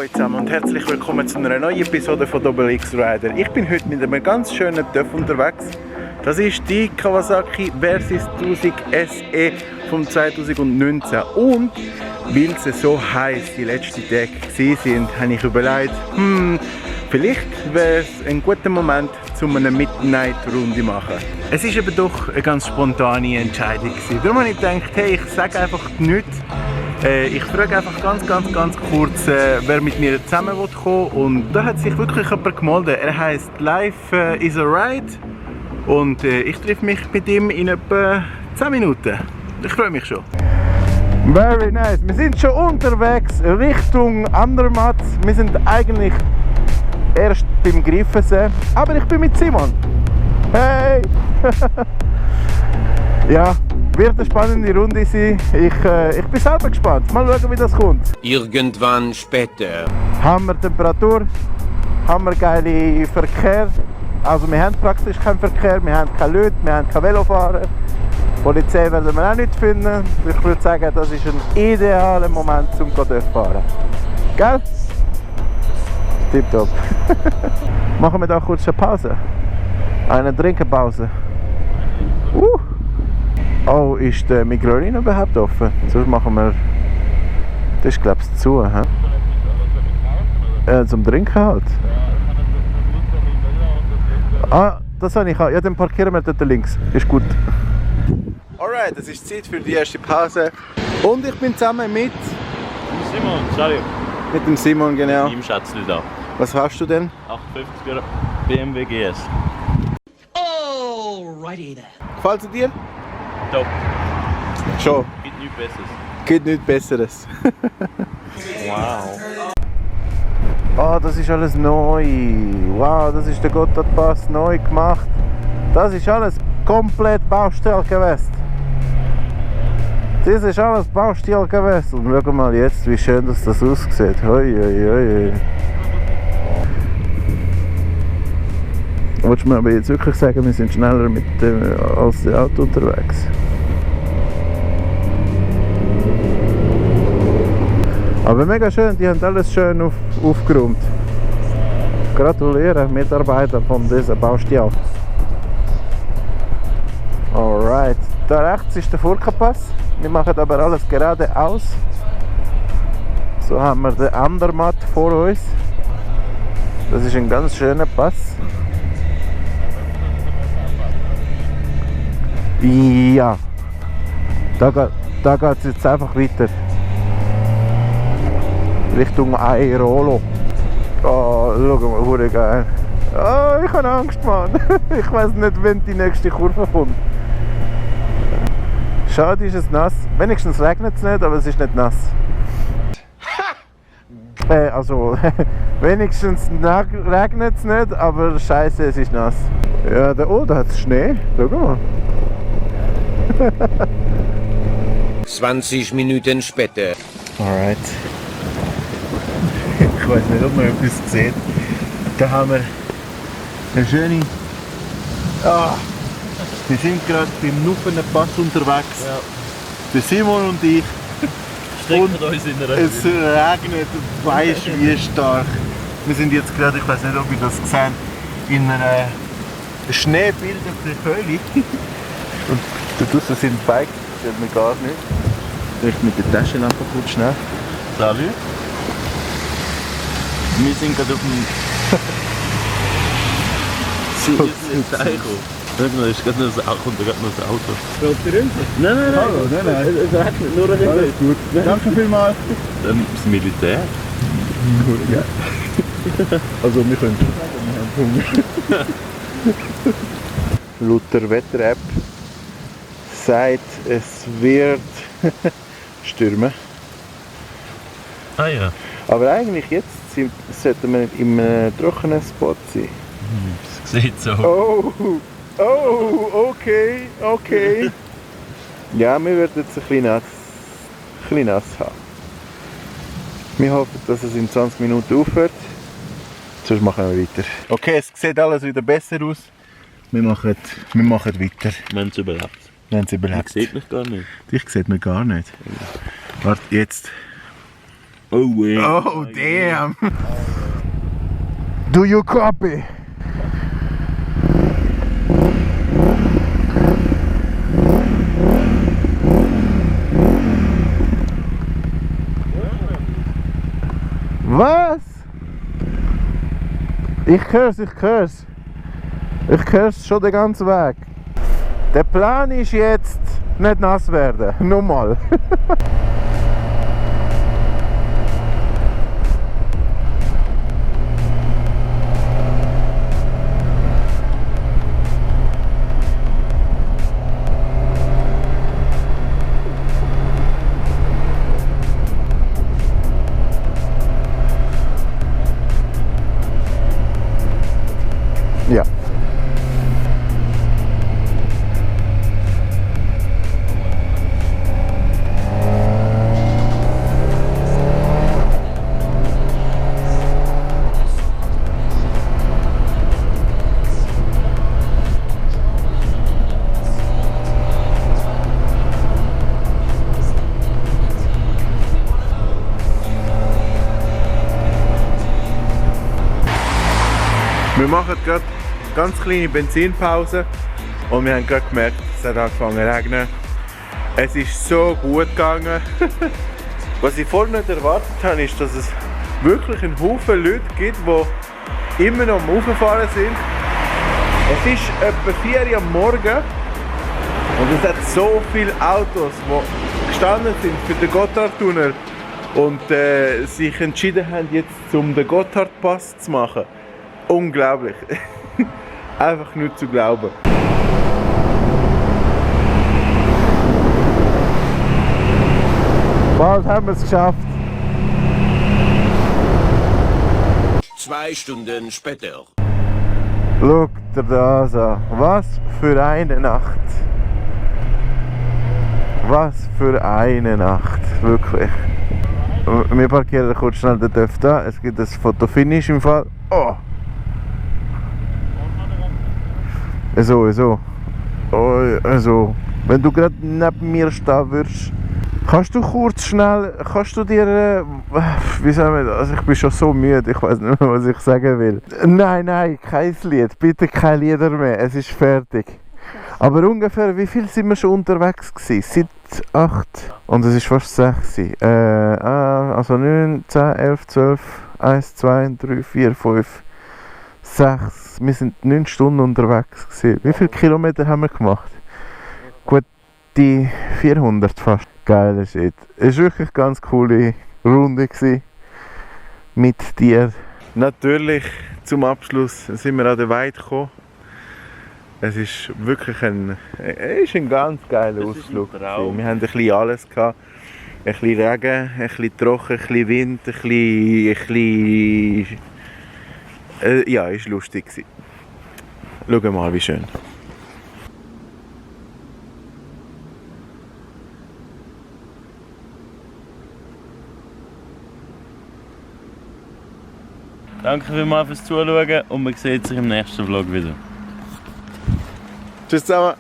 Hallo zusammen und herzlich willkommen zu einer neuen Episode von Double X Rider. Ich bin heute mit einem ganz schönen TÜV unterwegs. Das ist die Kawasaki Versys 1000 SE vom 2019. Und weil es so heiß die letzten Tage waren, habe ich überlegt, vielleicht wäre es ein guter Moment, um eine Midnight-Runde zu machen. Es war eben doch eine ganz spontane Entscheidung. Darum habe ich gedacht, hey, ich sage einfach nichts. Ich frage einfach ganz kurz, wer mit mir zusammen kommen will. Und da hat sich wirklich jemand gemeldet. Er heisst Life is a Ride. Und ich treffe mich mit ihm in etwa 10 Minuten. Ich freue mich schon. Very nice. Wir sind schon unterwegs Richtung Andermatt. Wir sind eigentlich erst beim Griffensee. Aber ich bin mit Simon. Hey! Ja. Wird eine spannende Runde sein. Ich bin selber gespannt. Mal schauen, wie das kommt. Irgendwann später. Hammer-Temperatur, hammergeile Verkehr. Also wir haben praktisch keinen Verkehr, wir haben keine Leute, wir haben keine Velofahrer. Polizei werden wir auch nicht finden. Ich würde sagen, das ist ein idealer Moment zum fahren. Gell? Tipptopp. Machen wir da kurz eine Pause. Eine Trinkenpause. Oh, ist der Migros überhaupt offen? Sonst machen wir... Das ist glaube ich zu, hä? Zum Trinken halt. Ah, das habe ich auch. Ja, dann parkieren wir dort links. Ist gut. Alright, es ist Zeit für die erste Pause. Und ich bin zusammen mit... Simon, sorry. Mit dem Simon, genau. Im Schätzli da. Was hast du denn? 850er BMW GS. Alrighty then. Gefällt es dir? Top. Schon. Gibt nichts Besseres. Geht nichts Besseres. Wow. Oh, das ist alles neu. Wow, das ist der Gotthardpass neu gemacht. Das ist alles komplett Baustelle gewesen. Das ist alles Baustelle gewesen. Und schau mal jetzt, wie schön das aussieht. Hoi, hoi, hoi. Wolltest du mir aber jetzt wirklich sagen, wir sind schneller mit als das Auto unterwegs? Aber mega schön, die haben alles schön aufgeräumt. Gratuliere Mitarbeiter von dieser Baustelle. Alright, da rechts ist der Furka-Pass. Wir machen aber alles geradeaus. So haben wir den Andermatt vor uns. Das ist ein ganz schöner Pass. Ja, da geht es jetzt einfach weiter. Richtung Airolo. Oh, schau mal, hure geil. Oh, ich habe Angst, Mann. Ich weiß nicht, wann die nächste Kurve kommt. Schade ist es nass. Wenigstens regnet es nicht, aber es ist nicht nass. Also, wenigstens regnet es nicht, aber scheiße, es ist nass. Ja, da hat es Schnee. Schau mal. 20 Minuten später. Alright. Ich weiß nicht, ob man etwas sieht. Da haben wir eine schöne... wir sind gerade beim Nuffenpass unterwegs. Ja. Der Simon und ich. Stecken Und uns in einer es regnet, weisst wie stark. Wir sind jetzt gerade, ich weiß nicht, ob ihr das seht, in einer schneebildenden Höhle. Und da draussen sind Bike, das sieht man gar nicht. Vielleicht mit der Taschenlampe kurz schnell. Salut. Wir sind gerade auf dem... Schau mal, ist gerade noch das Auto und da geht noch das Auto. Rollt ihr runter? Nein. Hallo, nein. Es regnet nur nicht. Alles gut. Danke vielmals. Das Militär. Ja. Also wir können schon sagen, wir haben Hunger. Laut der Wetter-App sagt, es wird stürmen. Ah ja. Aber eigentlich jetzt sollten wir im trockenen Spot sein. Das sieht so. Okay. Ja, wir werden jetzt ein bisschen nass haben. Wir hoffen, dass es in 20 Minuten aufhört. Sonst machen wir weiter. Okay, es sieht alles wieder besser aus. Wir machen weiter. Wir haben es überlebt. Wir haben es überlebt. Man sieht mich gar nicht. Dich sieht man gar nicht. Warte, jetzt. Oh, wait. Oh, damn! Do you copy? Was? Ich hör's. Ich hör's schon den ganzen Weg. Der Plan ist jetzt nicht nass werden. Nochmal. Ja. Wir machen gerade ganz kleine Benzinpause und wir haben gerade gemerkt, es hat angefangen zu regnen. Es ist so gut gegangen. Was ich vorher nicht erwartet habe, ist, dass es wirklich einen Haufen Leute gibt, die immer noch am Rauffahren sind. Es ist etwa 4 Uhr am Morgen und es hat so viele Autos, die gestanden sind für den Gotthardtunnel und sich entschieden haben, jetzt um den Gotthardpass zu machen. Unglaublich. Einfach nur zu glauben. Bald haben wir es geschafft. 2 Stunden später. Schaut dir das an. Was für eine Nacht. Was für eine Nacht. Wirklich. Wir parkieren kurz schnell den TÜV da. Es gibt ein Fotofinish im Fall. Oh! So. Oh, also, wenn du gerade neben mir stehen würdest, kannst du dir, wie sagen wir das? Also ich bin schon so müde, ich weiß nicht mehr, was ich sagen will. Nein, kein Lied, bitte keine Lieder mehr, es ist fertig. Aber ungefähr, wie viel sind wir schon unterwegs gewesen? Seit 8 und es ist fast 6. Also 9, 10, 11, 12, 1, 2, 3, 4, 5, 6. Wir sind 9 Stunden unterwegs gewesen. Wie viele Kilometer haben wir gemacht? Gut, die 400 fast. Geiler Shit. Es war wirklich eine ganz coole Runde gewesen mit dir. Natürlich, zum Abschluss sind wir an den Weide gekommen. Es ist wirklich ein ganz geiler Ausflug. Wir haben ein bisschen alles gehabt. Ein bisschen Regen, ein bisschen trocken, ein bisschen Wind, ein bisschen ja, es war lustig. Schau mal, wie schön. Danke vielmals fürs Zuschauen und man sieht sich im nächsten Vlog wieder. Tschüss zusammen.